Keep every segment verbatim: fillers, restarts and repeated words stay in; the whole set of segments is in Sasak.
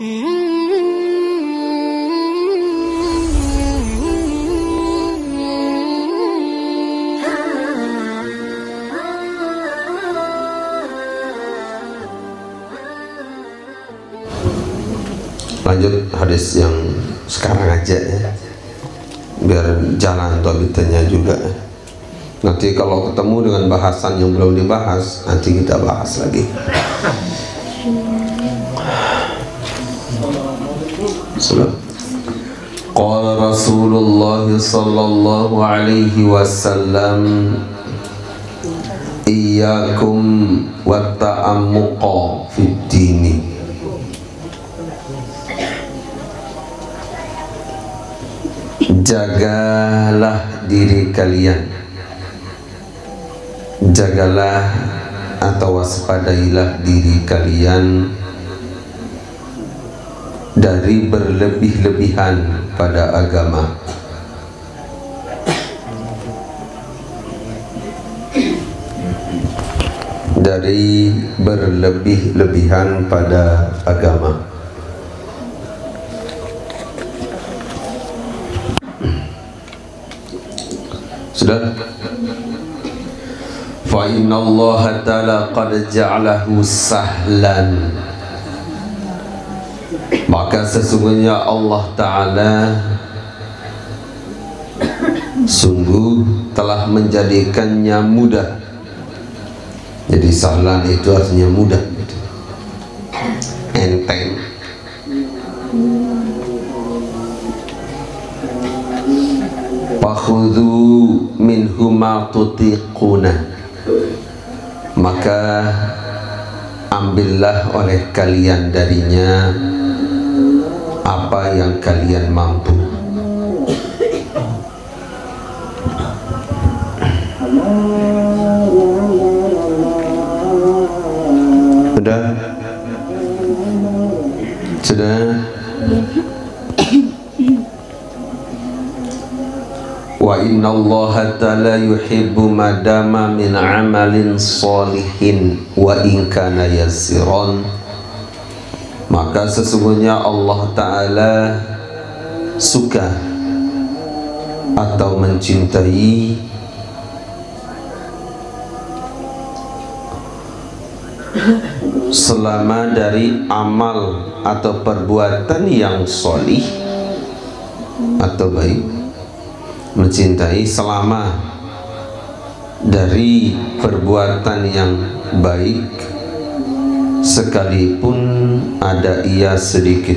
Lanjut hadis yang sekarang aja ya, biar jalan tobitnya juga. Nanti kalau ketemu dengan bahasan yang belum dibahas, nanti kita bahas lagi. Sudah. Qala Rasulullah sallallahu alaihi wasallam, "Iyyakum wa ta'ammuqa fid dini." Jagalah diri kalian. Jagalah atau waspadailah diri kalian dari berlebih-lebihan pada agama. Dari berlebih-lebihan pada agama. Sudah? Fa innallaha ta'ala qad ja'alahu sahlan. Maka sesungguhnya Allah Ta'ala sungguh telah menjadikannya mudah. Jadi sahlan itu artinya mudah, gitu. Enteng. Fakhudhu minhu ma tutiquna. Maka ambillah oleh kalian darinya apa yang kalian mampu. Sudah? Sudah? Wa innallaha ta'ala yuhibbu madama min amalin salihin wa in kana yasiran. Maka sesungguhnya Allah Ta'ala suka atau mencintai selama dari amal atau perbuatan yang solih atau baik, mencintai selama dari perbuatan yang baik, sekalipun ada ia sedikit,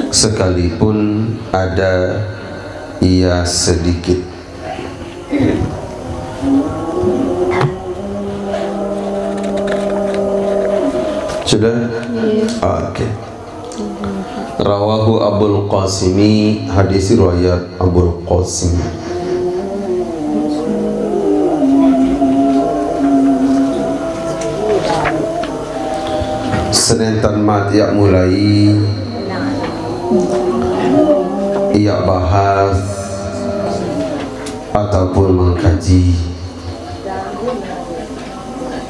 sekalipun ada ia sedikit. Sudah? Iya. Oke. Rawahu Abul Qasimi, hadis riwayat Abul Qasim. Senentan mat ia mulai, ia bahas ataupun mengkaji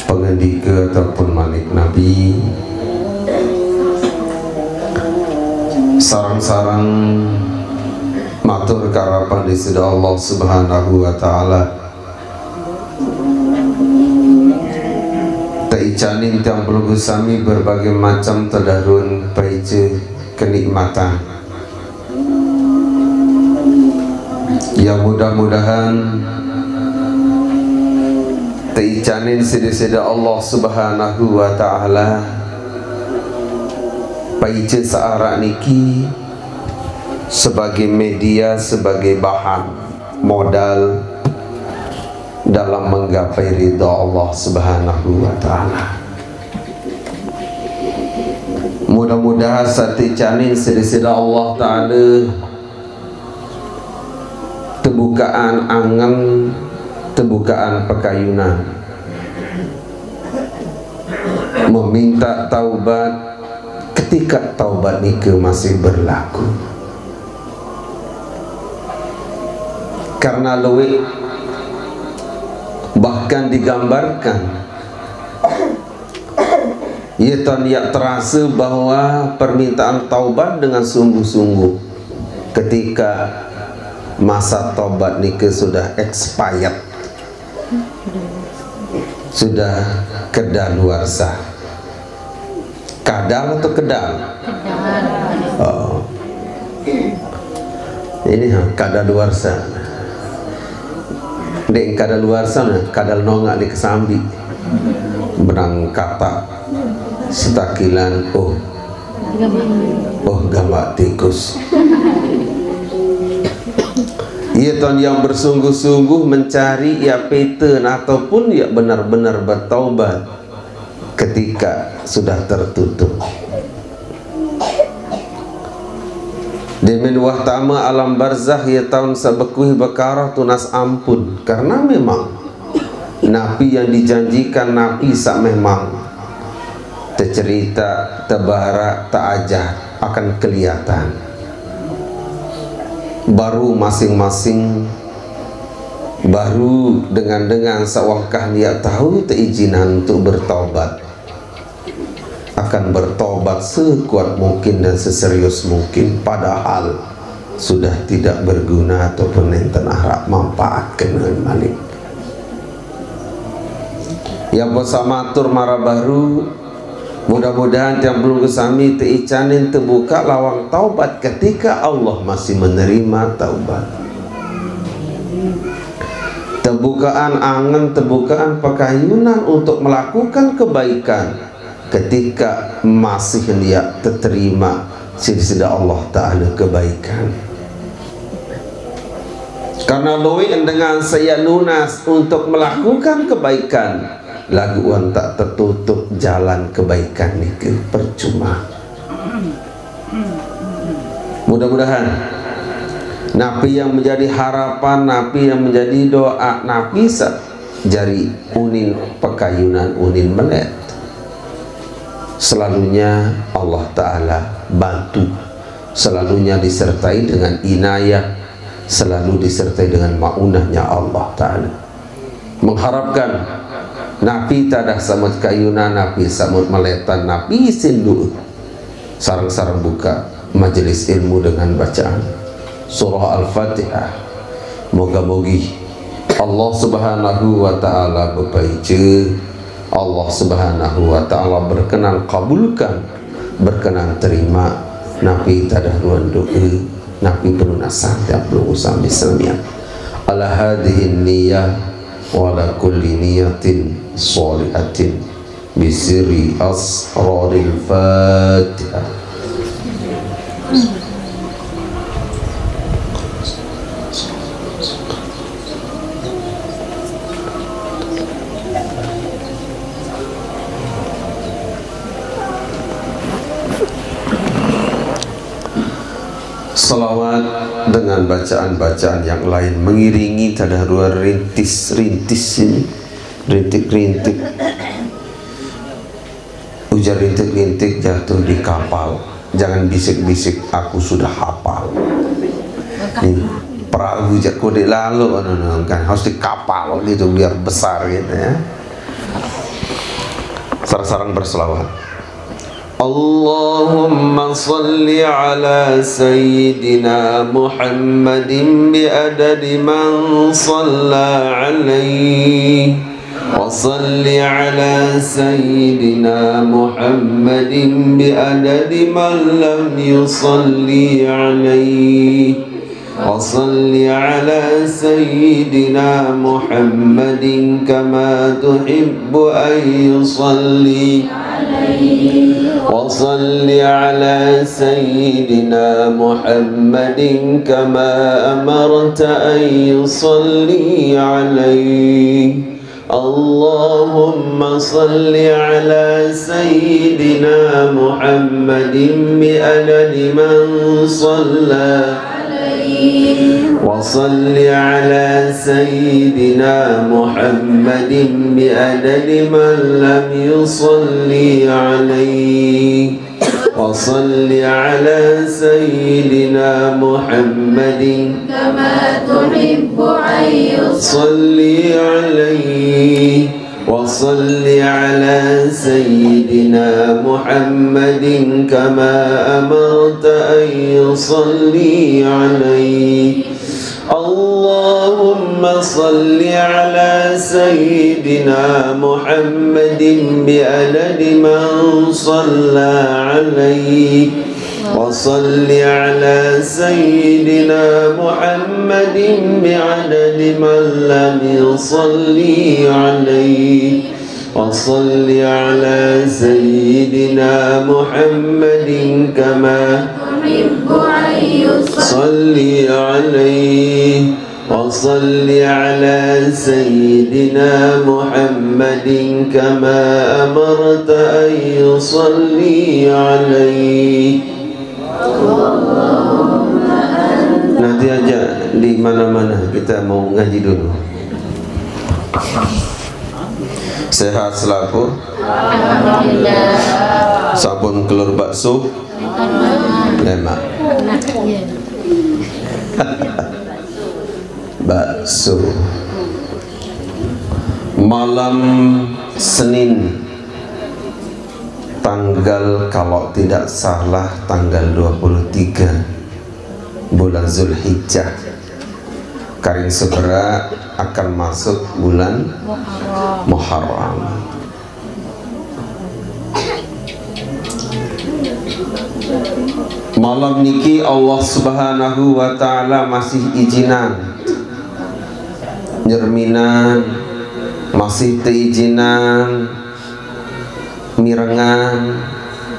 pangandika ataupun manik Nabi, sareng-sareng matur karapan di Sida Allah Subhanahu wa Ta'ala. Taicanin tiang pelungguh sami berbagai macam tedarun paica kenikmatan. Ya, mudah-mudahan taicanin sida-sida Allah Subhanahu wa Ta'ala paica searah niki sebagai media, sebagai bahan modal dalam menggapai ridha Allah Subhanahu wa Ta'ala. Mudah-mudahan sataicanin sida-sida Allah Ta'ala tebukaan angen, tebukaan pakayunan, meminta taubat ketika taubat nika masih berlaku. Karena luwih bahkan digambarkan Ia taun yak terasa bahwa permintaan taubat dengan sungguh-sungguh ketika masa taubat nike sudah expired, sudah kedaluarsa. Kadal atau kedal? Oh. Ini ha, kadaluarsa. Dek kadaluarsa nah, kadal nongak di kesambi. Benang kata setakilan, oh. Oh, gamak tikus. Ia taun yang bersungguh-sungguh mencari ia peten ataupun ia benar-benar bertaubat ketika sudah tertutup. Demen wahtama alam barzah ia taun sabekuih bekarah tunas ampun, karena memang napi yang dijanjikan napi sak memang tercerita, tebarak, teajah akan kelihatan. Baru masing-masing, baru dengan-dengan sawangkah niat tahu teizinan untuk bertaubat, akan bertobat sekuat mungkin dan seserius mungkin, padahal sudah tidak berguna ataupun nenten arak manfaat kena malik. Yang bersama tur marah baru, mudah-mudahan tiang belum kesami teicanin terbuka lawang taubat ketika Allah masih menerima taubat. Terbukaan angen, terbukaan pekayunan untuk melakukan kebaikan ketika masih niat terterima sida Allah Ta'ala kebaikan. Karena luwih dengan saya nunas untuk melakukan kebaikan, lagu wan tak tertutup jalan kebaikan nike percuma. Mudah-mudahan napi yang menjadi harapan, napi yang menjadi doa, napi sa jari unin pekayunan unin melet. Selalunya Allah Ta'ala bantu, selalunya disertai dengan inayah, selalu disertai dengan maunahnya Allah Ta'ala. Mengharapkan napi tadah samut kayunan, napi samut meletan, napi sindu. Sarang-sarang buka majelis ilmu dengan bacaan surah Al-Fatihah. Moga-mogi Allah Subhanahu wa Ta'ala bepaice, Allah Subhanahu wa Ta'ala berkenan kabulkan, berkenan terima napi tadah ruan doa, napi pelunasan tiap belum usah misalnya. Ala hadhihi niyah wa ala kulli niyatin sholihatin. Bisirri asraril Fatihah. Salawat dengan bacaan-bacaan yang lain mengiringi tadah ruan rintis-rintis ini. Rintik-rintik. Ujar rintik-rintik jatuh di kapal. Jangan bisik-bisik, aku sudah hafal. Nih, perahu jak kodik lalu, anu, anu, kan harus di kapal gitu biar besar gitu ya. Sarang-sarang berselawat. اللهم صل على سيدنا محمد بعدد من صلى عليه، وصل على سيدنا محمد بعدد من لم يصل عليه، وصل على سيدنا محمد كما تحب أن يصلي، وصل على سيدنا محمد كما أمرت أن يصلي عليه. اللهم صل على سيدنا محمد بعدد من صلى، وصل على سيدنا محمد بعدد من لم يصل عليه. وصل على سيدنا محمد كما تحب أن يصلي عليه. وصل على سيدنا محمد كما أمرت أن يصلي عليه. اللهم صل على سيدنا محمد بعدد من صلى عليه. وصل على سيدنا محمد بعدد من لم يصل عليه. وصل على سيدنا محمد كما تحب أن يصلى. صل عليه. وصل على سيدنا محمد كما أمرت أن يصلي عليه. Nanti aja di mana-mana kita mau ngaji dulu. Sehat selalu. Sampun kelur bakso. Lemak. Bakso. Malam Senin, tanggal, kalau tidak salah, tanggal dua puluh tiga bulan Zulhijjah. Karing segera akan masuk bulan Muharram. Malam niki Allah Subhanahu wa Ta'ala masih izinan nyerminan, masih teizinan mirengan,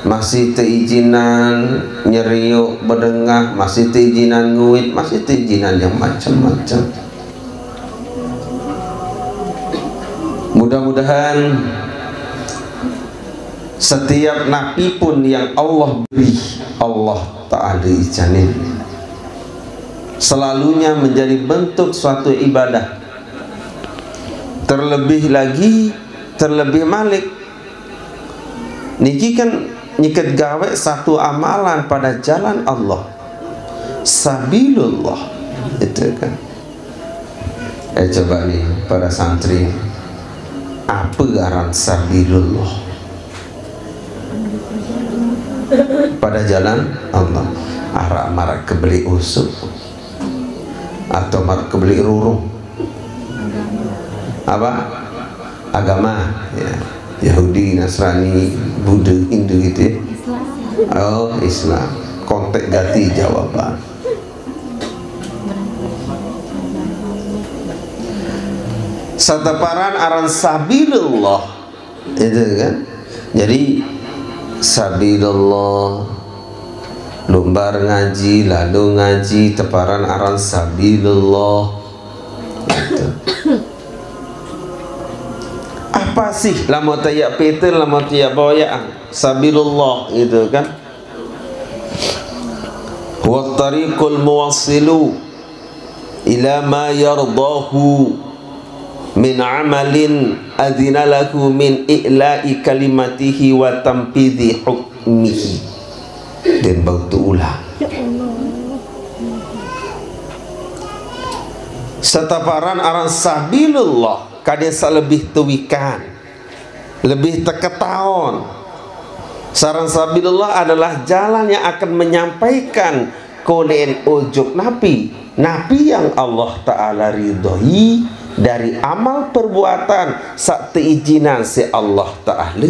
masih teizinan nyeriuk bedengah, masih teizinan nguit, masih teizinan yang macam-macam. Mudah-mudahan setiap napi pun yang Allah beri, Allah Ta'ala ijanin, selalunya menjadi bentuk suatu ibadah. Terlebih lagi, terlebih malik, niki kan nyiket gawe satu amalan pada jalan Allah, sabilullah, itu kan. Eh, coba nih, para santri, apa aran sabilullah? Pada jalan Allah. Arak marak kebeli usuk atau marak kebeli rurung? Apa? Agama, ya. Yahudi, Nasrani, Buddha, Hindu gitu ya. Oh, Islam. Kontek ganti jawaban. Sataparan aran sabilullah, itu kan. Jadi sabilullah, lumbar ngaji, lalu ngaji, teparan aran sabilullah. Gitu. Apa sih lama tayak peter, lama tayak boyaan sabilullah itu kan? Huwa tariqul muwassilu ila ma yardahu min amalin adina lahu min i'la'i kalimatihi wa tampidhi hukmihi. Dan bau tu ulang. Sataparan aran sabilullah, kada salebih tewikan, lebih teketaon. Saran sabilullah adalah jalan yang akan menyampaikan kolen ujuk napi, napi yang Allah Ta'ala ridhoi dari amal perbuatan sak teizinan si Allah Ta'ala,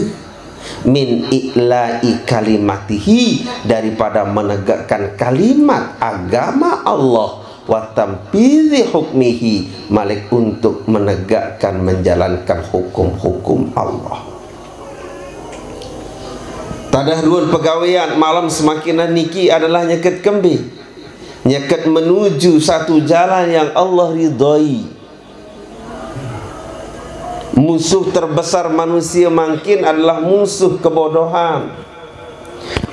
min i'la'i kalimatihi, daripada menegakkan kalimat agama Allah, wa tampidhi hukmihi, malik untuk menegakkan, menjalankan hukum-hukum Allah. Tadah ruan pegawean malam semakinan niki adalah nyeket kembe, nyeket menuju satu jalan yang Allah ridhoi. Musuh terbesar manusia mangkin adalah musuh kebodohan.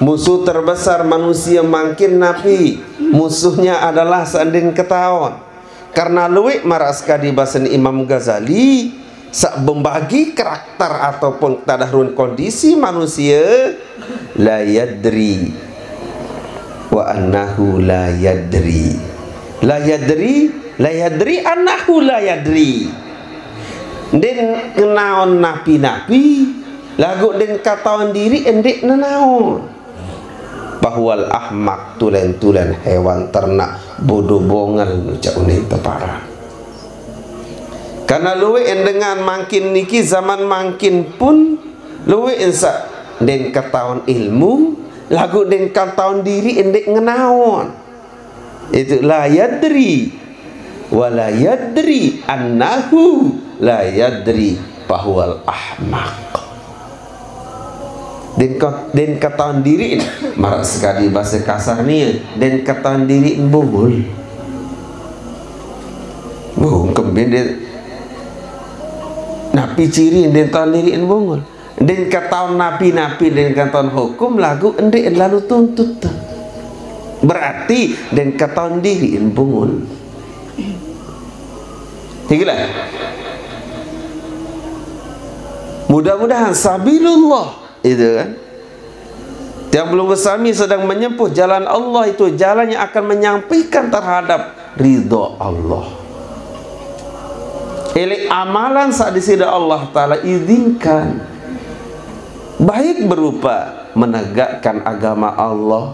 Musuh terbesar manusia mangkin napi? Musuhnya adalah seendin ketaon. Karena luwik maras kadi basen Imam Ghazali, sak membagi karakter ataupun tadah ruan kondisi manusia, la yadri wa annahu la yadri. La yadri, la yadri annahu la yadri. Ndeq ngenaon napi-napi, laguq ndeq ketaon diriq ndeq nenaon. Fahuwal ahmaq, tulen-tulen hewan ternak, bodoh bongel, ucap unin teparan. Karena lueq dengan mangkin niki, zaman mangkin pun lueq saq ndeq ketaon ilmu, laguq ndeq ketaon diriq ndeq ngenaon. Itu la yadri, wa la yadri annahu la yadri, fahuwal ahmaq. Ndeq ke-, ndeq ketaon diriq, maraq sekadi base kasar nie, ndeq ketaon diriq bungul. Bungkem ndeq. Napi ciri ndeq ketaon diriq bungul? Ndeq ketaon napi-napi, ndeq ketaon hukum, laguq ndeq lalo tuntut. Berarti ndeq ketaon diriq bungul. Ikilah. Mudah-mudahan sabilullah, itu kan. Tiang pelungguh sami sedang menyempuh jalan Allah, itu jalan yang akan menyampaikan terhadap ridho Allah. Eleq amalan saq Deside Allah Taala izinkan, baik berupa menegakkan agama Allah,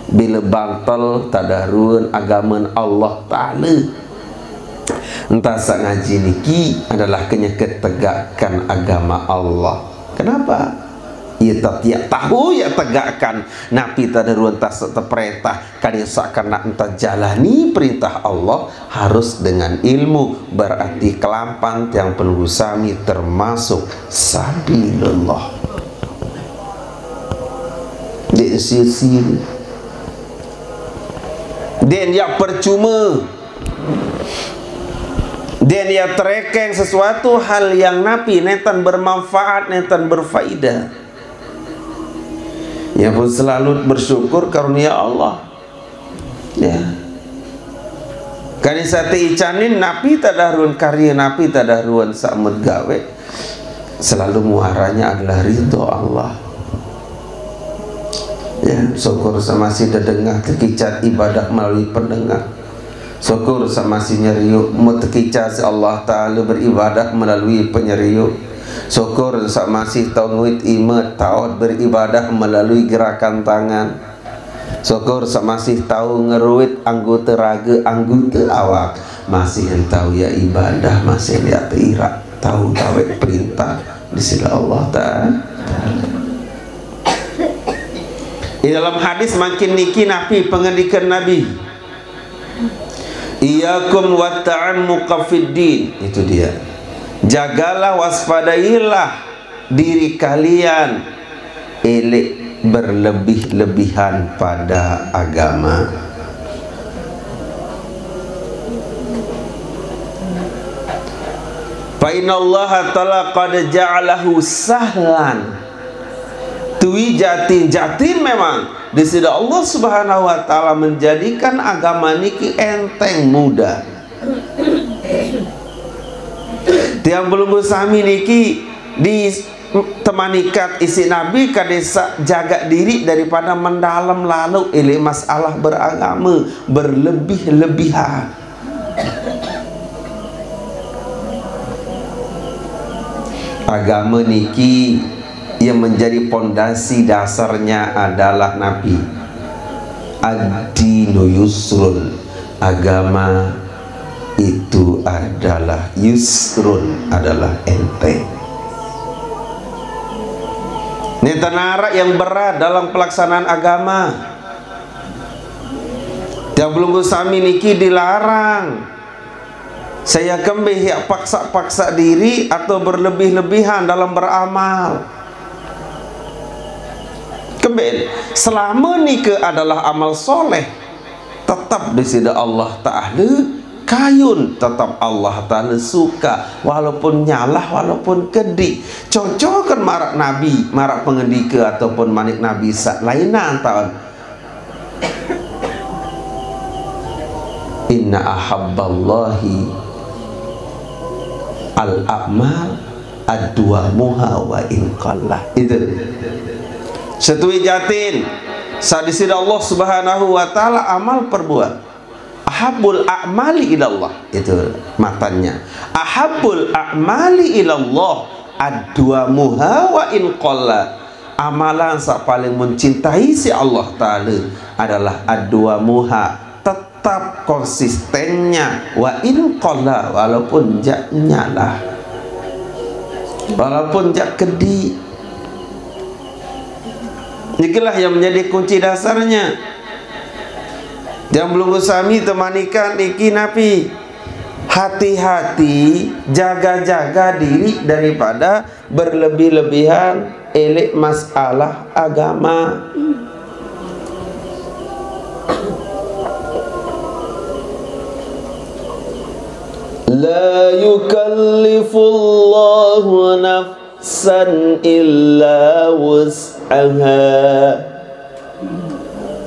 bile bantel tadaruan agamen Allah Taala. Entah saq ngaji niki adalah kenyeke tegakkan agama Allah. Kenapa? Ie tetiaq tahu ie tegakkan napi tadaruan entah saq teperintah, kadi saq kena entah jalani perintah Allah harus dengan ilmu, berarti kelampan tiang pelungguh sami termasuk sabilullah. Ndeq sia-sie. Ndeq yaq percume. Ndeq yaq terekeng sesuatu hal yang napi nenten bermanfaat, nenten berfaedah. Ie pun selalu bersyukur karunia Allah. Ya. Kadi saq teicanin napi tadaruan karye, napi tadaruan saq mut gawe, selalu muaranya adalah ridho Allah. Ya, syukur saq masih dedengah tekican ibadah melalui pendengar. Syukur saq masih nyerioq mut tekican siq Allah Taala beribadah melalui penyerioq. Syukur saq masih tao nguit ime taoq beribadah melalui gerakan tangan. Syukur saq masih tao ngeruit anggote rage, anggote awak, masih tao yaq ibadah, masih yaq teiraq, tao gaweq perintah Deside Allah Taala. Di dalam hadis mangkin niki napi pengendikan Nabi? Iyyakum wa ta'ammuqa fid din. Itu dia. Jagalah, waspadailah diri kalian eleq berlebih-lebihan pada agama. Fa innallaha ta'ala qad ja'alahu sahlan. Tui jatin, jatin memang Deside Allah Subhanahu wa Ta'ala menjadikan agama niki enteng, mudah. Tiang pelungguh sami niki di temanikat isiq Nabi kade saq jagaq diriq daripada mendalem lalo eleq masalah beragame, berlebih-lebihan. Agame niki yang menjadi pondasi dasarnya adalah Nabi. Ad-dinu yusrun, agama itu adalah yusrun, adalah enteng. Nenten araq yang berat dalam pelaksanaan agama. Tiang pelungguh sami niki dilarang. Saya kembih yaq paksa-paksa diri atau berlebih-lebihan dalam beramal. Kembih, selama nike adalah amal soleh, tetap Deside Allah Taala kayun, tetap Allah Taala suka, walaupun nyalah, walaupun kediq. Cocoken maraq Nabi, maraq pengendike ataupun manik Nabi saq lainan taun. Inna ahabballahi al-a'mal adwamuha wa in qalla. Itu. Setui jatin saq Deside Allah Subhanahu wa Ta'ala amal perbuat. Ahabbul a'mali ilallah, itu matannya. Ahabbul a'mali ilallah adwamuha wa in qalla. Amalan yang paling mencintai si Allah Ta'ala adalah adwamuha, tetap konsistennya, wa in qalla, walaupun jaknya lah, walaupun jak kedi. Inilah yang menjadi kunci dasarnya. Yang belum sami temanikan niki napi? Hati-hati, jaga-jaga diri daripada berlebih-lebihan elek masalah agama. La yukallifullahu nafsan illa wus'aha.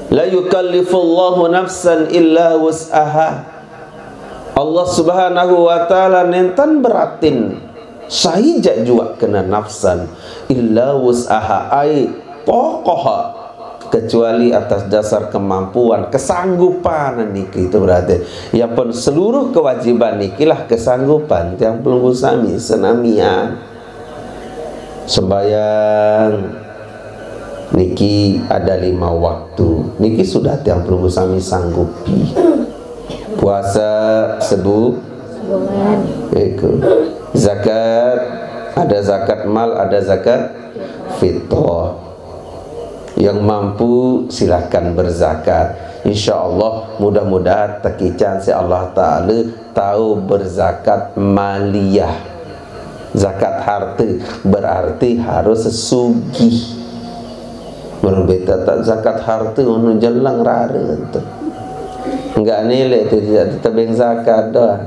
La yukallifullahu nafsan illa wus'aha. Allah Subhanahu wa Ta'ala nenten beratin sahija jua kena nafsan illa wus'aha, ai tokoha, kecuali atas dasar kemampuan, kesanggupan niki. Itu berarti ya pun seluruh kewajiban nikilah kesanggupan tiang pelungguh sami senamian. Sembahyang niki ada lima waktu. Niki sudah tiang pelungguh sami sanggupi. Puasa sebu-, sebulan. Iku. Zakat, ada zakat mal, ada zakat fitrah. Yang mampu silakan berzakat. Insya Allah, mudah-mudahan tekican si Allah Ta'ala tahu berzakat maliyah. Zakat harta berarti harus sugih. Mun beta tak zakat harta, unu jelang rara tu. Enggak nilai tu, tidak tetap yang zakat dah.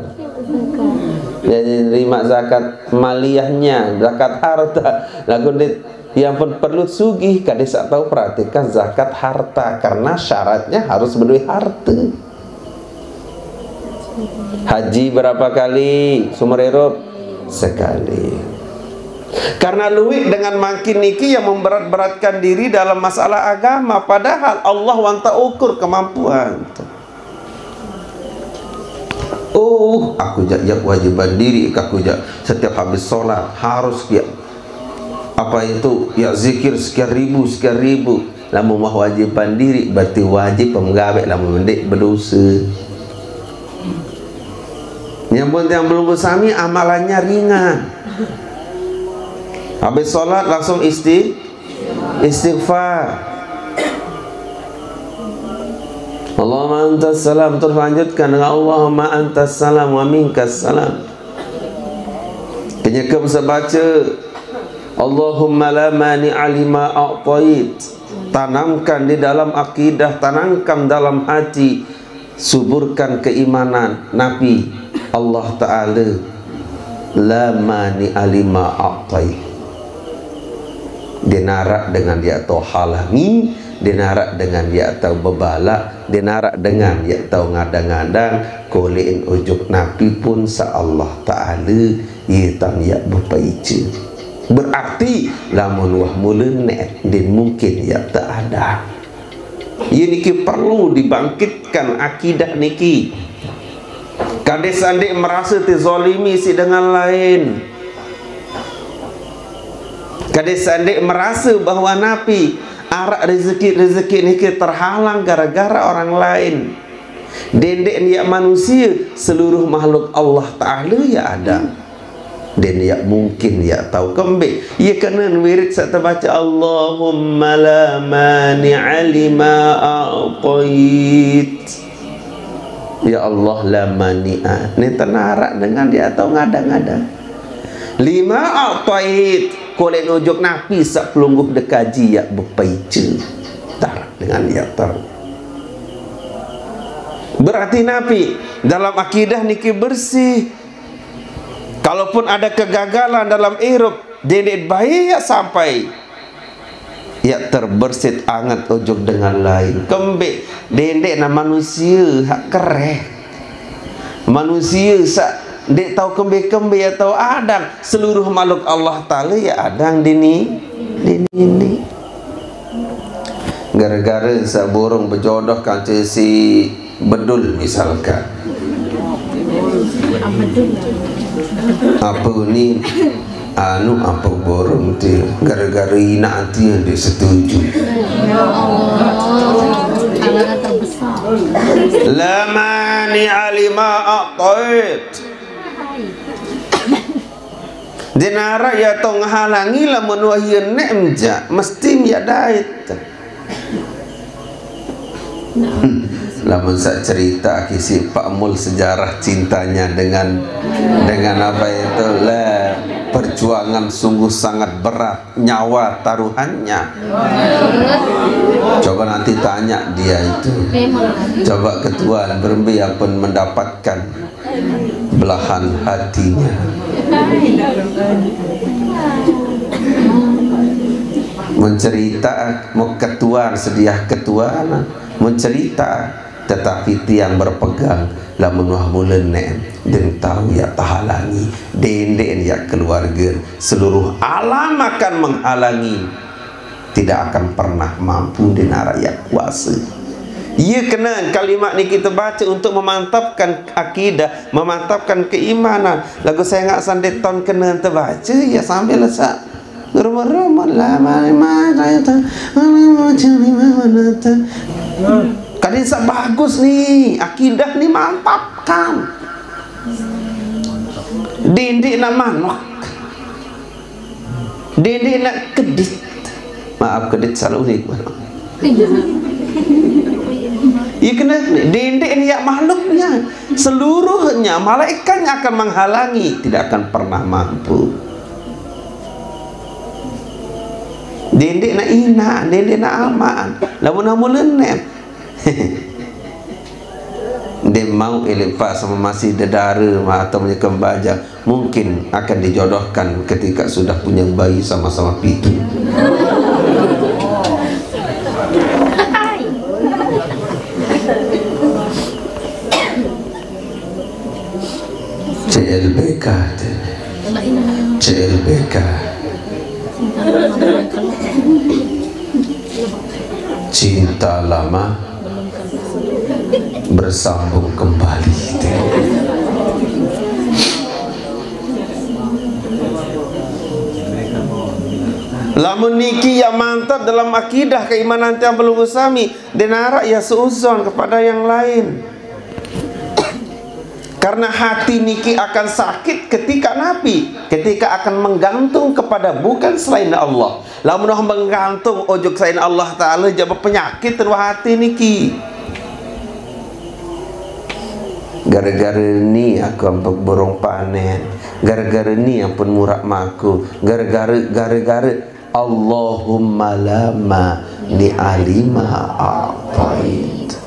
Jadi terima zakat maliyahnya, zakat harta. Lagu dia yang pun perlu sugih, kada sak tahu perhatikan zakat harta karena syaratnya harus berdua harta. Haji berapa kali seumur hidup? Sekali. Karena luwih dengan mangkin niki yang memberat-beratkan diri dalam masalah agama, padahal Allah wanta ukur kemampuan. Oh, aku jak, jak wajiban diri, aku jak setiap habis sholat harus ya apa itu ya zikir sekian ribu, sekian ribu. Lamun mah wajiban diri berarti wajib pemgawe lamun ndeq berdosa. Yang penting belum bersami amalannya ringan. Habis sholat langsung isti-, istighfar. Allahumma antas salam, terus lanjutkan dengan Allahumma antas salam wa minkas salam. Kenyekem sebaca Allahumma la mani'a lima a'tait. Tanamkan di dalam akidah, tanamkan dalam hati, suburkan keimanan napi Allah Ta'ala la mani'a lima a'tait. Dia narak dengan dia tau halangi, dia narak dengan dia tau bebala, dia narak dengan dia tau ngadang-ngadang, kolein ujuk napi pun sa Allah Ta'ala, ia tam ya bepaica. Berarti lamun wah mula net, din mungkin ya tak ada. Ia niki perlu dibangkitkan akidah niki. Kadis andik merasa tizalimi si dengan lain. Kadis andik merasa bahwa napi arak rezeki-rezeki niki terhalang gara-gara orang lain. Dendik ni ya manusia, seluruh makhluk Allah Ta'ala ya ada. Dan ya mungkin ya tau kembe. Ya kena wirid saat terbaca Allahumma la mani'a lima a'tait. Ya Allah la mani'a. Ni tenarak dengan dia tau ngada-ngada. Lima a'tait. Kolein ujuk napi sa pelungguh dekaji ya bepaica. Tarak dengan dia tau. Berarti napi? Dalam akidah niki bersih. Kalaupun ada kegagalan dalam irup, dendik baik ya sampai ya terbersit angat ujuk dengan lain. Kembe dendik na manusia hak kereh. Manusia sak dek tau kembe-kembe ya tau adang, seluruh makhluk Allah Ta'ala ya adang dini, dini. Gara-gara sak burung bejodoh kance si Dul, misalkan. Apa ni, anu, apa borong tu, gara-gara ina nanti yang dia setuju. La mani alima aqtait. Dinara ya tong halangi lamun wahyu nek menja, mesti ya dait. Hmm. Lamun saya cerita kisi Pak Mul sejarah cintanya dengan, dengan apa itu, le, perjuangan sungguh sangat berat, nyawa taruhannya. Coba nanti tanya dia itu. Coba ketua berembe yang pun mendapatkan belahan hatinya. Mencerita, mau ketuan, sedia ketuan, mencerita, tetapi tiang berpegang, lamun wah mula nem, dan tahu ya tahalangi, denden ya keluarga, seluruh alam akan menghalangi. Tidak akan pernah mampu dinara ya kuasa. Iya kena kalimat ni kita baca untuk memantapkan akidah, memantapkan keimanan. Lagu saya ngak sandeton kena terbaca ya sambil lesak rumah-rumah lama lima cerita. Kadin sa bagus ni, akidah ni mantapkan. Dindik nak manok. Dede nak kedit. Maaf, kedit salah unik. Ya kena dede ni ya makhluknya. Seluruhnya malaikatnya akan menghalangi, tidak akan pernah mampu. Dede nak ina, dede nak aman. Lamun namun lenem. Dia mau ilik pak sama masih dedara mah atau punya kembaja, mungkin akan dijodohkan ketika sudah punya bayi sama-sama pitu. C L B K, C L B K. Cinta lama bersambung kembali. Lamun niki yang mantap dalam akidah keimanan tiang pelungguh sami, denara ya seuzon kepada yang lain. Karena hati niki akan sakit ketika napi, ketika akan menggantung kepada bukan selain Allah. Lamun wah menggantung ojok selain Allah Ta'ala, jaba penyakit dan wah hati niki. Gara-gara ni aku ampun burung panen, gara-gara ni ampun murak maku, gara-gara, gara-gara Allahumma lama ni alima a'tait.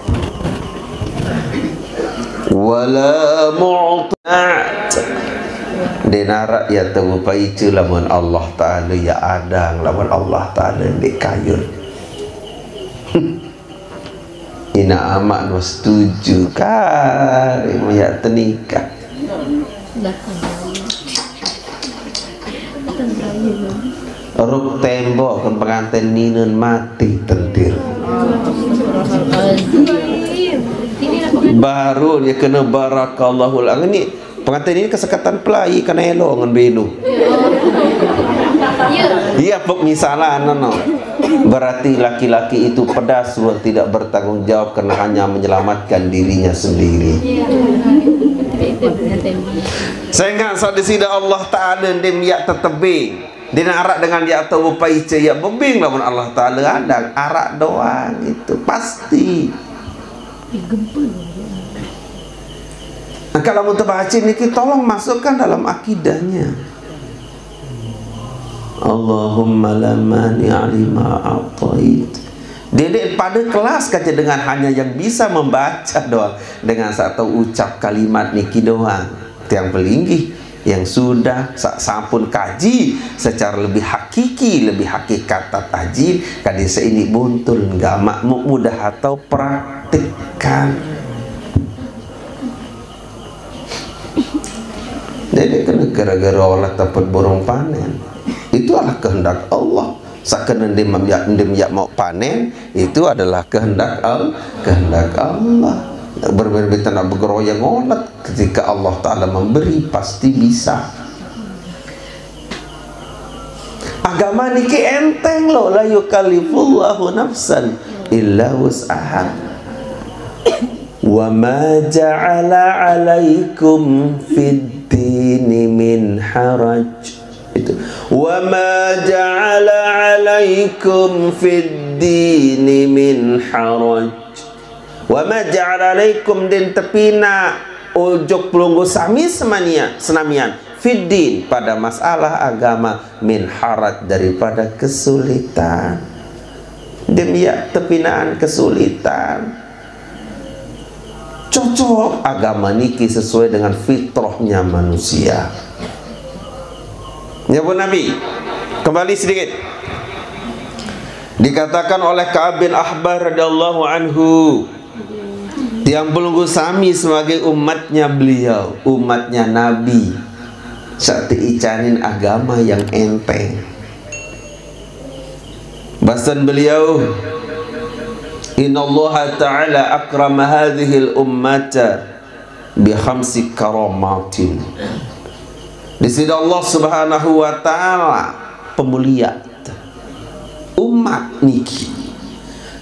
Wala mu'tat. Denara ya tahu paicu lamun Allah Ta'ala ya adang, lamun Allah Ta'ala di kayun. Ina amak no setuju kari maya tenikah. Ruk tembok kan pengantin ninun mati tentir. Baru dia kena barakallahu lagi ni. Pengantin ini kesekatan pelai kena elok dengan benu. Iya pok misalan no. Berarti laki-laki itu pedas, suruh tidak bertanggung jawab karena hanya menyelamatkan dirinya sendiri. Sehingga saat disida Allah Ta'ala dia miak tetebing. Dia narak dengan dia atau bepaica ya bebing lamun Allah Ta'ala ada arak doang itu pasti. Angka lamun terbaca niki tolong masukkan dalam akidahnya. Allahumma la mani alima a'tait. Dedek pada kelas kaca dengan hanya yang bisa membaca doang dengan satu ucap kalimat niki doang. Tiang pelinggih yang sudah sa- sampun kaji secara lebih hakiki, lebih hakikat tataji, kadi seini buntul nggak mak mudah atau praktikkan. Jadi kena gara-gara olah tempat burung panen. Itu adalah kehendak Allah. Sakena ndim yak ndim yak mau panen, itu adalah kehendak Allah, kehendak Allah. Bermimpi nak bergeroyang ngolet. Ketika Allah Ta'ala memberi, pasti bisa. Agama niki enteng loh, la yukallifullahu nafsan illa wus'aha. Wa ma ja'ala alaikum fid dini min haraj. Itu. Wa ma ja'ala alaikum fid dini min haraj. Wa ma ja'ala alaikum, den tepina ojok pelungguh sami semania, senamian, fiddin, pada masalah agama, min haraj, daripada kesulitan. Demiak tepinaan kesulitan. Cocok agama niki sesuai dengan fitrahnya manusia. Ya, Bu Nabi. Kembali sedikit. Dikatakan oleh Ka'ab bin Ahbar radhiyallahu anhu, tiang pelungguh sami sebagai umatnya beliau, umatnya Nabi, sak teicanin agama yang enteng. Basan beliau, innallaha ta'ala akrama hadhil ummata bi khamsi karamatin. Di sini Allah Subhanahu wa Ta'ala pemulia umat niki.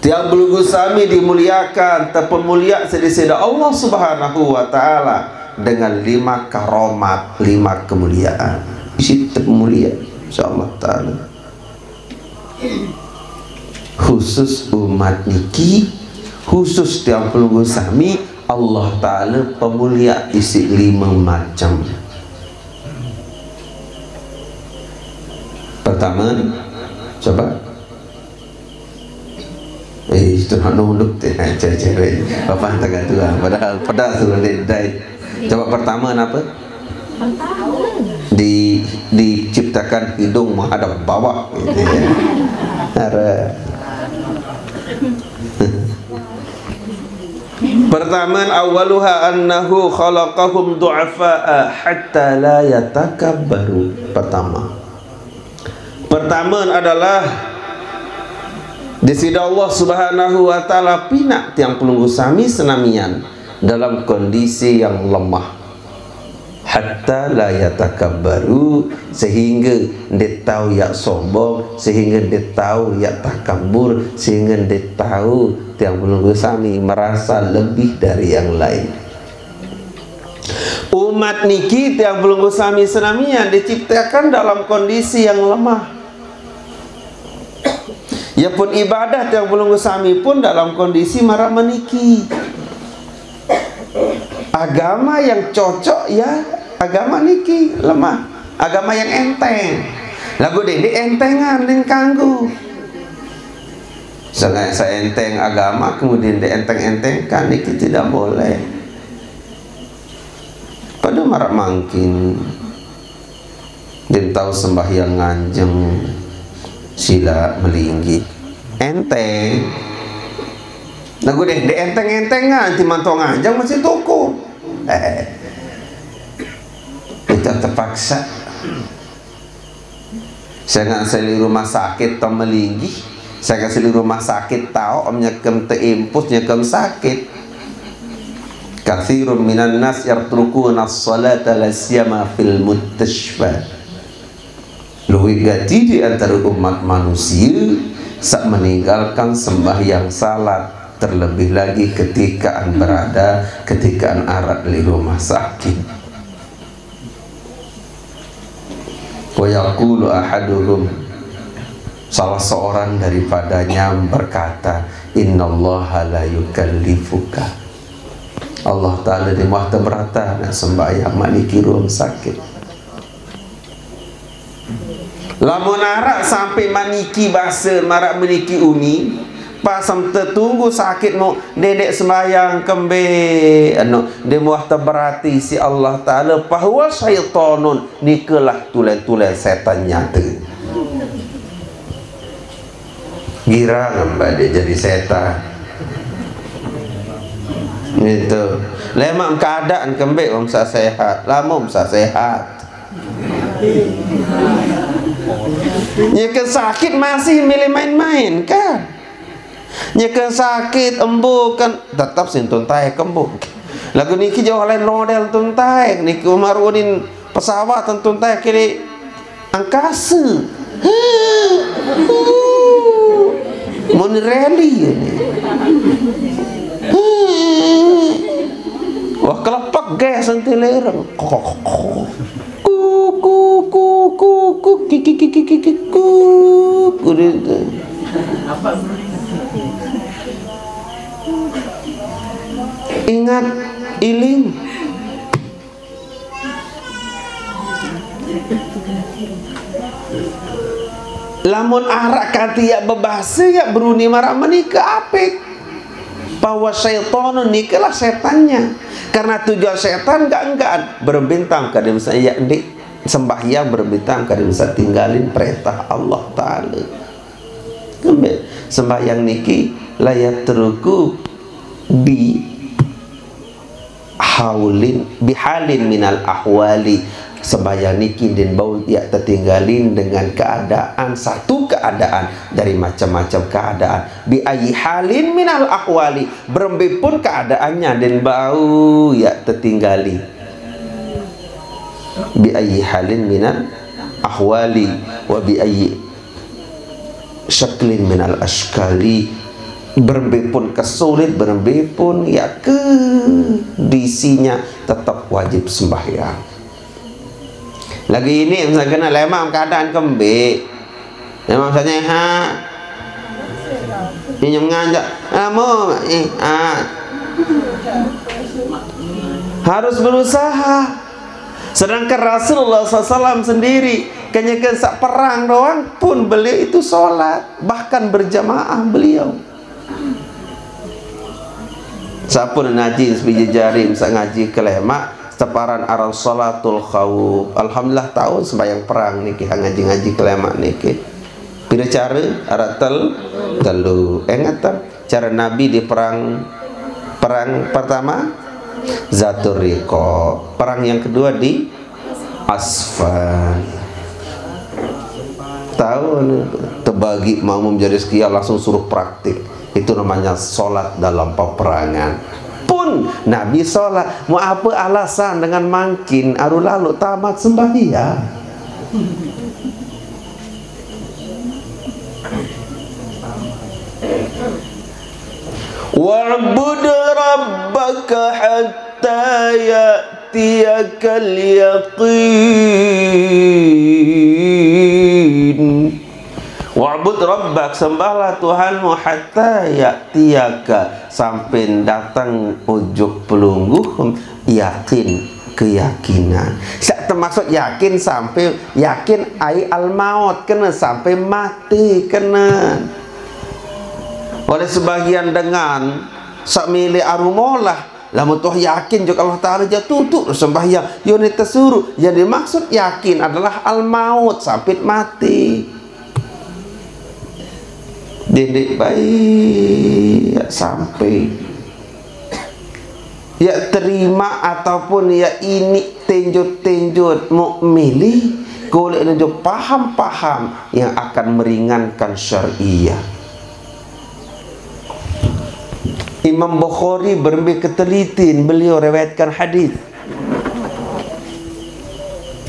Tiang pelungguh sami dimuliakan, terpemulia sedisida Allah Subhanahu wa Ta'ala dengan lima karomat, lima kemuliaan. Isi terpemulia, insyaallah Ta'ala. Khusus umat niki, khusus tiang pelungguh sami, Allah Ta'ala pemulia isi lima macam. Pertama, coba. Eh, itu nak nunduk teh, cewek-cewek. Bapak tengah tua, padahal pedas tu dia dai. Coba pertama apa? Di diciptakan hidung menghadap bawah gitu ya. Ara. Pertama, awaluha annahu khalaqahum du'afa'a hatta la yatakabbaru. Pertama. Pertama adalah di sida Allah Subhanahu wa Ta'ala pina tiang pelungguh sami senamian dalam kondisi yang lemah. Hatta la yatakabbaru, sehingga nde tau yak sombong, sehingga nde tau yak takabur, sehingga nde tau tiang pelungguh sami merasa lebih dari yang lain. Umat niki tiang pelungguh sami senamian diciptakan dalam kondisi yang lemah. Ya pun ibadah tiang pelungguh sami pun dalam kondisi maraq meniki. Agama yang cocok ya agama niki lemah. Agama yang enteng. Lagu dede entengan ning kanggo. Sangat seenteng agama kemudian dienteng-entengkan, niki tidak boleh. Pada maraq mangkin den tau sembahyang nganjeng, sila melinggih. Enteng. Lagu deh, dienteng-entengan, timanto nganjeng masih toko. Eh, kita terpaksa. Sengaq seli rumah sakit tau melinggih, sengaq seli rumah sakit tau om nyekem teimpus nyekem sakit. Katsirun minan nas yatrukuna as-salata la siyama fil mustashfa. Luwih gati di antara umat manusia saq meninggalkan sembahyang salat, terlebih lagi ketika an berada, ketika an araq leq rumah sakit. Wa yaqulu ahaduhum, salah seorang daripadanya berkata, "Innallaha la yukallifuka." Allah Ta'ala di muah teberata nak sembahyang maniki rumah sakit. Lamun araq sampai maniki base maraq meniki uni, pas em tetunggu sakit mo, ndeq sembahyang kembe, anu, di muah teberati siq Allah Ta'ala, fahuwa syaitonun, nikelah tulen-tulen setan nyate. Girang mbak dia jadi setan. Gitu. Lemaq keadaan kembe om sa sehat, lamo om sa sehat. Ya ke sakit masih milih main-main kan? Nyeken sakit, embuken, tetep sing tun taek embuken. Lagu niki jauh lain model tun taek, niki Umar unin pesawat tun taek kiri angkasa. Mun rally ini. Wah, kelepek gas nanti lereng. Kok, kok, kok. Ku, ku, ku, ku, ku, ki, ki, ki, ki, ki, ki, ku. Ku, gitu. Ingat, iling. Lamun arak kanti ya bebase, ya beruni maraq menika apik. Bahwa syaitan nikalah setannya. Karena tujuan setan enggak-enggak berembintang kada bisa ya ndik sembahyang, berembintang kada bisa tinggalin perintah Allah Ta'ala. Sembahyang niki layat teruku bi haulin, bihalin minal ahwali. Sembahyang niki ndeqn bau ya tetinggalin dengan keadaan, satu keadaan dari macam-macam keadaan. Bi ayyi halin minal ahwali, berembe pun keadaannya ndeqn bau ya tetinggali. Bi ayyi halin minal ahwali wa bi ayyi syaklin minal asykali, berembe pun kesulit, berembe pun ya kedisinya tetap wajib sembahyang. Lagi ini misalnya kena lemah keadaan kembe, lemah misalnya ha, minum nganja, ah, mau, eh, ah. Harus berusaha. Sedangkan Rasulullah sallallahu alaihi wasallam sendiri, kenyeken sak perang doang pun beliau itu sholat, bahkan berjamaah beliau. Sampun ngaji sebiji jari, bisa ngaji kelemaq, seteparan aran sholatul khawf. Alhamdulillah, tahun sembahyang perang niki, ngaji-ngaji kelemaq niki. Pira cara? Araq tel-, telu. Ingat, cara Nabi di perang, perang pertama Zatur Riqo. Perang yang kedua di Asfan. Tahu nih, terbagi makmum jadi sekian, langsung suruh praktik. Itu namanya sholat dalam peperangan. Pun Nabi sholat. Mau apa alasan dengan mangkin aru lalu tamat sembahyang? Wa'bud rabbaka hatta ya'tiyakal yaqin. Wa'bud rabbak, sembahlah Tuhanmu, hatta ya'tiyaka, sampai datang ujuk pelungguh, yakin, keyakinan. Sak termasuk yakin sampai yakin ai al maut, kena sampai mati, kena. Oleh sebagian dengan sak milih arumolah, lamun toh yakin jok Allah Ta'ala ja tutuq sembahyang, yo ni tesuruh. Yang dimaksud yakin adalah al maut, sampai mati. Dendeq baik sampai ya terima ataupun ya ini tenjot-tenjot muk milih, golek nunjuk paham-paham yang akan meringankan syariah. Imam Bukhari berembe ketelitin beliau riwayatkan hadis.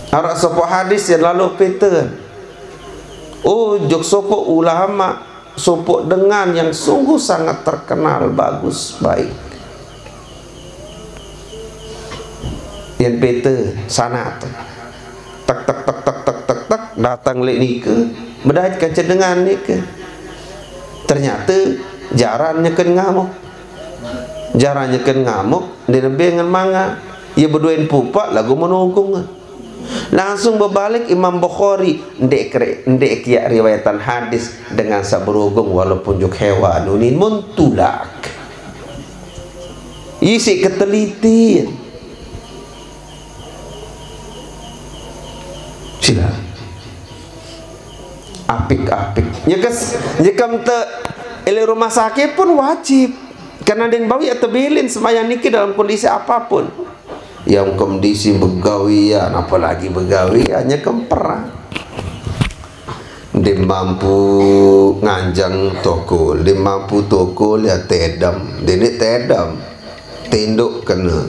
Araq sopoq hadis yang lalu pete. Oh, jok sopoq ulama, sopoq dengan yang sungguh sangat terkenal, bagus, baik. Yang pete sanad. Tek, tek, tek, tek, tek, tek, tek, datang leq nike, bedait kance dengan nike. Ternyata jaran nyeken ngamuk. Jaran nyeken ngamuk, ndeq nembe ngen mangan. Ie bedoen pupaq laguq menunggung. Langsung bebalik Imam Bukhari, ndeq kere-, ndeq kiaq riwayatan hadis dengan saq berogong walaupun juk hewan unin mun tulak. Isiq ketelitin. Sila. Apik-apik. Nyekes, nyekem te ele rumah sakit pun wajib. Karena ndeqn bau ya tebilin sembahyang niki dalam kondisi apapun. Yang kondisi begawian, apalagi begawian, nyekem perang. Dia mampu nganjang tokol, dia mampu tokol ya tedem, dia ni tedem, tinduk kena.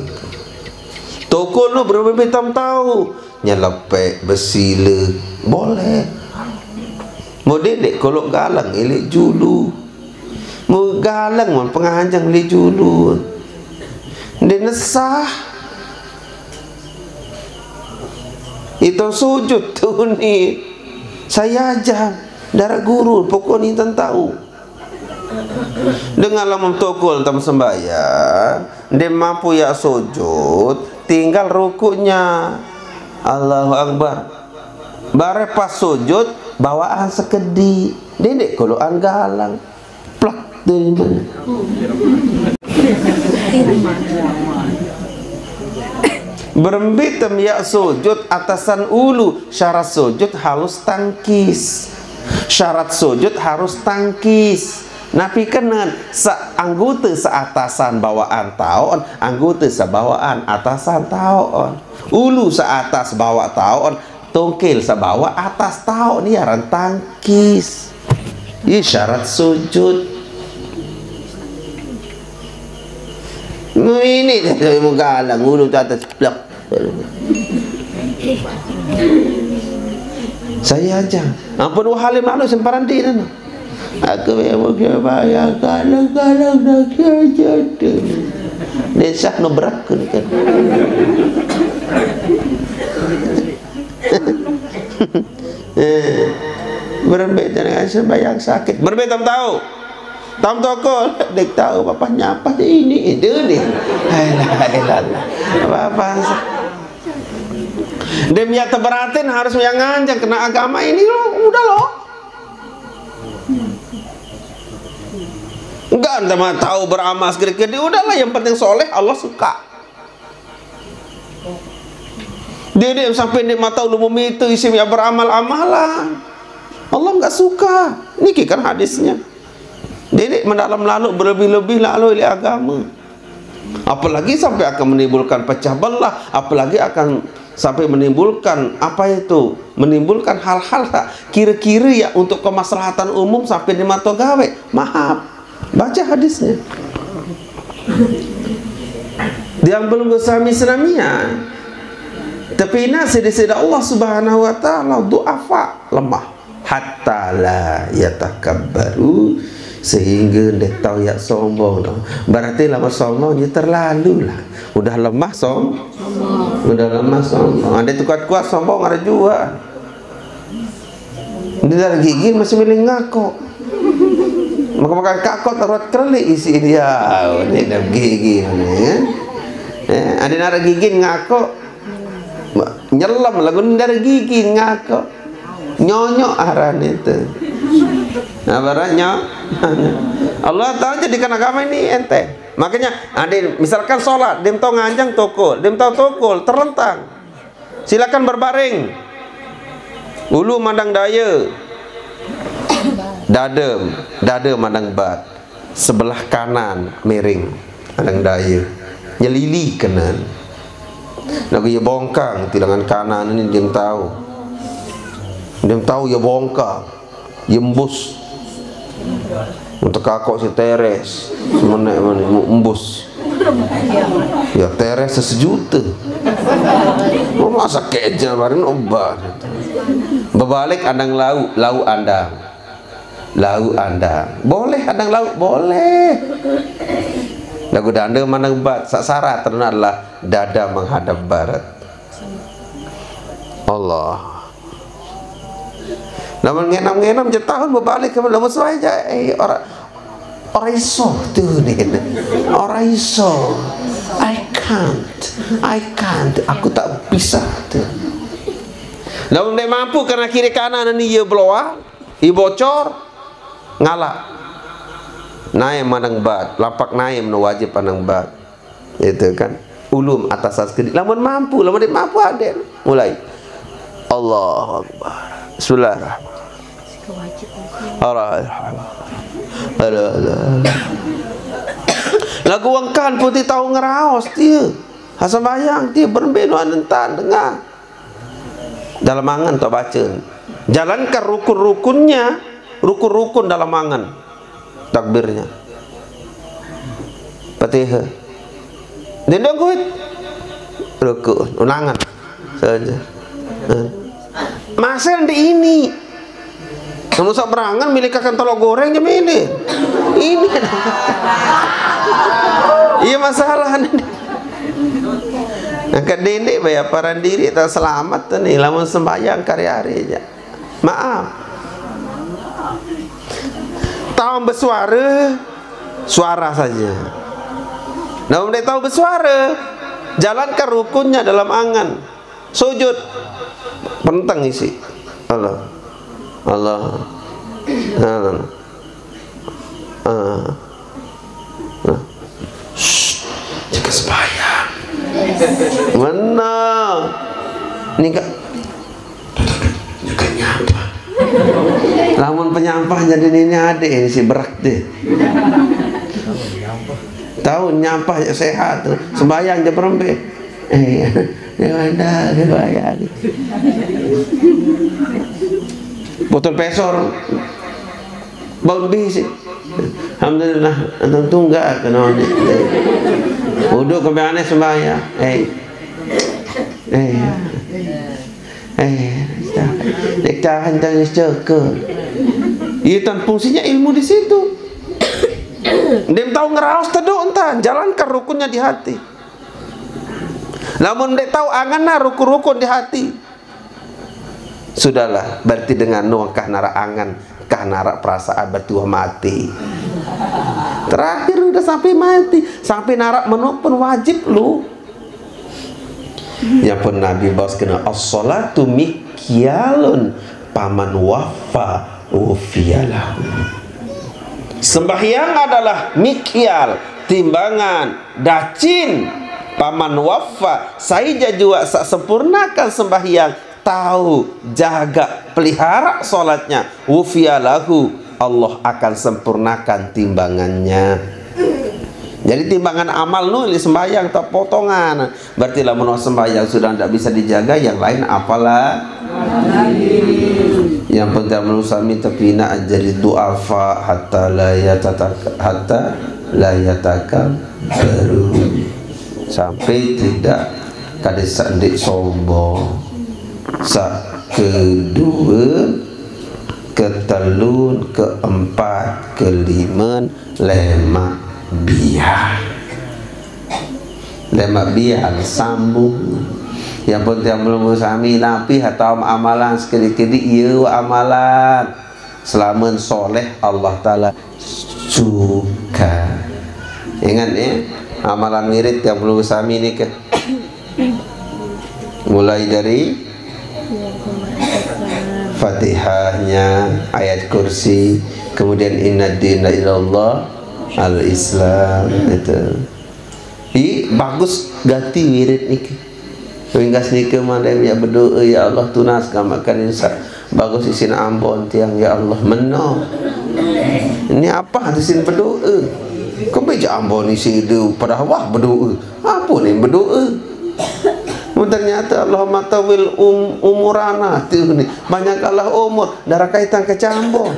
Tokol nu berembe tam tau, nyelepek besila, boleh. Mau dia dek kolok galang ilik julu. Mau galang man penganjang ilik julu. Dia nesah. Itu sujud tu ni. Saya aja darah guru, pokok ni tentau. Dengan lamun tokol tam sembahyang, dia mampu ya sujud, tinggal rukuknya. Allahu Akbar. Bare pas sujud, bawaan sekedi. Dia dek kolokan galang. Plak, dia ni. Berembe tam ya sujud atasan ulu, syarat sujud harus tangkis. Syarat sujud harus tangkis. Napi kenen seanggota seatasan bawaan taon, anggota sebawaan atasan taon. Ulu seatas bawa taon, tongkel sebawa atas taon, ni aran tangkis. Ini syarat sujud. Nu ini dah mau galang ulu tu atas plak. Saya aja. Ampun wah halim lalu semparan di sana. Aku memang kaya bayar galang-galang dah kerja tu. Desa no berak ni kan. Eh, berembe dengan sembahyang sakit. Berembe tam tau. Tam tokol, dek tau apa nyapa ini itu ni. Alah, alah, alah. Apa-apa. Dem ya teberatin harus yang nganjang kena agama ini loh, udah loh. Enggak, entah mah tahu beramal segede-gede, udahlah, yang penting soleh, Allah suka. Dia, dia sampai dia mata lu memitu isi ya beramal-amalan. Allah nggak suka. Niki kan hadisnya. Dia, dia mendalam lalu berlebih-lebih lalu ilik agama. Apalagi sampai akan menimbulkan pecah belah, apalagi akan sampai menimbulkan apa itu? Menimbulkan hal-hal tak kira-kira ya untuk kemaslahatan umum sampai di mata gawe. Maaf. Baca hadisnya. Dia belum bersami senamia. Tapi nasi di sida Allah Subhanahu wa Ta'ala duafa, lemah. Hatta la yatakabbaru, sehingga dia tahu ya sombong tu. Berarti lama sombong dia terlalu lah. Udah lemah som, udah lemah sombong. Ada tu kuat-kuat sombong ada juga. Dia dah gigi masih milih ngakok. Maka makan kakok terus kerli isi dia. Oh, dia dah gigi ni ya. Eh, ada nara gigi ngakok. Nyelam lagu ni dari gigi ngakok. Nyonyok aran itu. Nah, baratnya Allah Ta'ala jadikan agama ini enteng. Makanya, ada misalkan sholat, dia tahu nganjang tokol, dia tahu tokol, terlentang. Silakan berbaring. Ulu mandang daya. Dada, dada mandang bat. Sebelah kanan miring. Mandang daya. Nyelili kanan. Lagu ya bongkang, tilangan kanan ini dia tahu. Dia tahu ya bongkang. Ya embus. Untuk kakok si teres. Semenek mana embus. Ya teres sejuta. Mau masa keja bareng obat. Berbalik andang lauk, lauk andang. Lauk andang. Boleh andang lauk? Boleh. Lagu danda mandang bat. Sak syarat teruna adalah dada menghadap barat. Allah. Lamun ngenam-ngenam je tahun berbalik ke lamun suai je, eh, orang, orang iso tu ni. Orang iso. I can't. I can't. Aku tak bisa tu. Lamun dia mampu karena kiri kanan ni ia beloa, ia bocor, ngalak. Naim mandang bat, lapak naim no wajib mandang bat. Itu kan. Ulum atas sekedi. Lamun mampu, lamun dia mampu ada. Mulai. Allahu Akbar. Bismillahirrahmanirrahim. Allahu Akbar. Alah, alah, alah. Lagu wengkan putih tahu ngeraos dia. Hasan bayang dia berembe nu anentan dengar. Dalam angan tak baca. Jalankan rukun-rukunnya, rukun-rukun dalam angan. Takbirnya. Fatihah. Dendong kuit. Ruku, ulangan. Saja. Nah. Masih ada ini. Kamu sak berangan milih kakan telur goreng aja milih. Ini. Iya masalah. Angkat dendek bayar paran diri tak selamat tuh nih. Lamun sembahyang kari-hari aja. Maaf. Tahu bersuara, suara saja. Nah, udah tahu bersuara, jalankan rukunnya dalam angan. Sujud, penteng isi. Allah, Allah, Allah. Ah. Nah. Shh, jaga sembahyang. Mana? Ini enggak. Juga nyampah. Lamun penyampah jadi nini adik ini si berak deh. Tahu nyampah ya sehat. Sembahyang jam berembe. Eh, ya ada sembahyang. Botol pesor. Bau lebih sih. Alhamdulillah, antum tunggal kena. Uduk ke aneh sembahyang. Eh. Eh. Eh, dek tahan tangis ceke. Iya, tan fungsinya ilmu di situ. Dia tahu ngeraos teduh entan, jalankan rukunnya di hati. Lamun dia tahu anganna rukun-rukun di hati. Sudahlah, berarti dengan nuang kah nara angan, kah nara perasaan berarti wah mati. Terakhir udah sampai mati, sampai nara menuk pun wajib lu. Ya pun Nabi bos kena as-salatu mikyalun paman waffa ufiyalahu. Sembahyang adalah mikyal, timbangan, dacin. Paman waffa, saija jua sak sempurnakan sembahyang, tahu, jaga, pelihara salatnya, wufiya lahu, Allah akan sempurnakan timbangannya. Jadi timbangan amal nu ini sembahyang tak potongan. Berarti lamun sembahyang sudah tidak bisa dijaga, yang lain apalah? Yang penting menurut sami tepina jadi duafa hatta la yatatak hatta la yatakabbaru. Sampai tidak kada sandik sombong. Sa kedua, ketelun, keempat, kelimen, lemak biar. Lemak biar sambung. Yang penting belum sami napi atau amalan sekedi-kedi iya amalan. Selamun soleh Allah Ta'ala suka. Ingat ya, amalan wirid yang belum sami ni ke. Mulai dari Fatihahnya, ayat kursi, kemudian inna dina ilallah al-Islam itu. Jadi bagus gati wirid niki. Ringkas niki mandai ya berdoa, ya Allah tunas kamakan insa. Bagus isin ambon tiang ya Allah meno. Ini apa isin berdoa? Kebeja ambon isi itu padahal wah berdoa. Apa ni berdoa? Mun ternyata Allahumma tawil um, umurana tuh nih banyak Allah umur darah kaitan kecambon.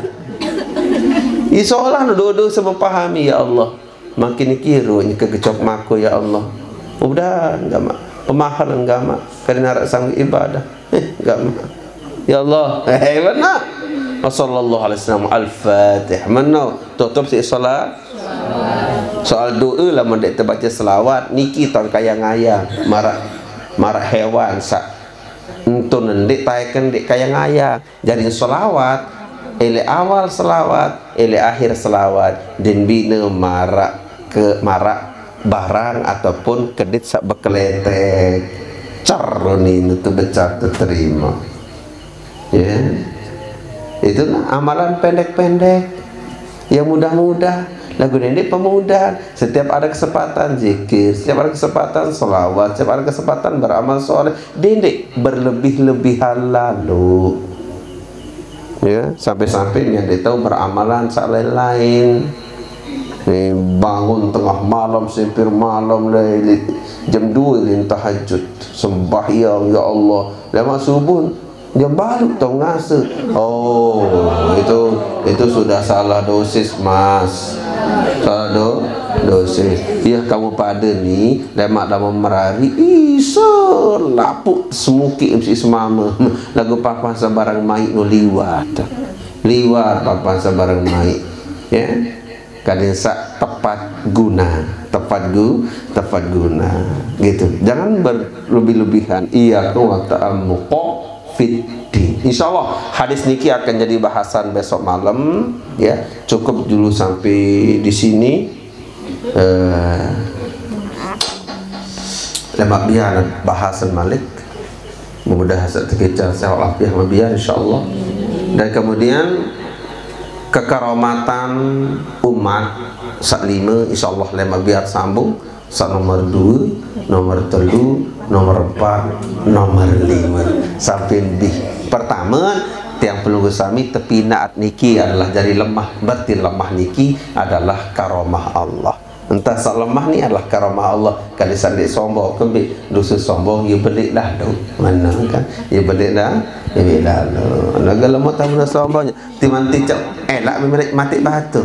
Isolah nu doa-doa sebab pahami ya Allah. Makin kirunya kegecok mako ya Allah. Udah enggak mak. Pemahal enggak mak. Karena rak sang ibadah. Eh, enggak mak. Ya Allah. Eh, benar. Wa sallallahu alaihi wasallam al-fatih. Mana? Tutup si salat. Soal doa lah mendek terbaca selawat niki tahun kaya ngaya marak marak hewan sa entun ndik taeken ndik kaya ngaya jadi selawat ele awal selawat ele akhir selawat din bina marak ke marak barang ataupun kedit sak bekeletek cer ni tu becar terima. Ya. Itu nah, amalan pendek-pendek yang mudah-mudah. Lagu ini pemudah. Setiap ada kesempatan zikir, setiap ada kesempatan selawat, setiap ada kesempatan beramal soleh, dendek berlebih-lebihan lalu. Ya, sampai-sampai yang dia tahu beramalan sak lain-lain. Nih, bangun tengah malam, sempir malam, jam dua lin tahajud, sembahyang ya Allah. Lemak subuh Dia baru tau ngasuh. Oh, itu itu sudah salah dosis, Mas. Salah do dosis. Ya, kamu pada ni, lemak dah merari. Ih, selapuk semuki mesti semama. Lagu papan sebarang mai no liwat. Liwat papan sebarang mai. Ya. Kadin sa tepat guna, tepat gu, tepat guna. Gitu. Jangan berlebih-lebihan. Iya, wa ta'ammuqa fiddin. Insya Allah hadis niki akan jadi bahasan besok malam, ya. Cukup dulu sampai di sini. Eh, lemak biar bahasan malik. Mudah-mudahan sehat kecil, sehat lafiat, insya Allah. Dan kemudian kekaromatan umat sat lima, insya Allah, lemak biar sambung. Sat nomor dua, nomor telu, nomor empat, nomor lima, sampai lebih. Pertama, tiang pelungguh sami, tepinat niki adalah jari lemah. Berarti lemah niki adalah karomah Allah. Entah sat lemah ni adalah karomah Allah. Kali sandik sombong, kembik dosa sombong, ya belik dah tu. Mana kan? Ya belik dah, ya belik dah tu. Naga lemah tak pernah sombong. Timan ticap, elak mati batu.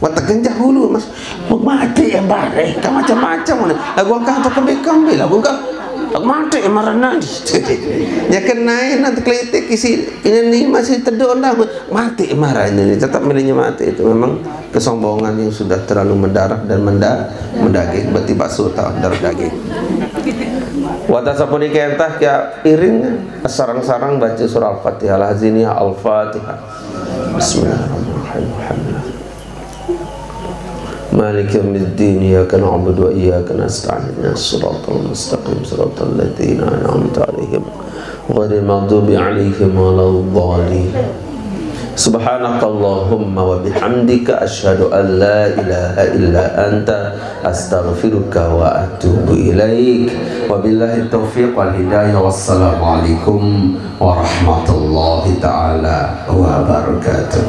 Wah, tergenjah hulu, Mas. Mati yang bareh, kan macam-macam mana. Lagu angkang tu kembik-kembik, lagu angkang. Aku mati yang marah nanti. Ya kenai nanti kelitik isi ini ni masih teduk dah. Mati yang marah ini ni. Tetap milihnya mati itu memang kesombongan yang sudah terlalu mendarah dan menda mendaging. Berarti bakso tau darah daging. Wata sapunika entah kia iring sarang-sarang baca surah Al-Fatihah. Al-Haziniyah Al-Fatihah. Bismillahirrahmanirrahim. مالك يوم الدين، إياك نعبد وإياك نستعين، اهدنا الصراط المستقيم، صراط الذين أنعمت عليهم، غير المغضوب عليهم ولا الضالين. سبحانك اللهم وبحمدك، أشهد أن لا إله إلا أنت، أستغفرك وأتوب إليك. وبالله التوفيق والهداية، والسلام عليكم ورحمة الله تعالى وبركاته.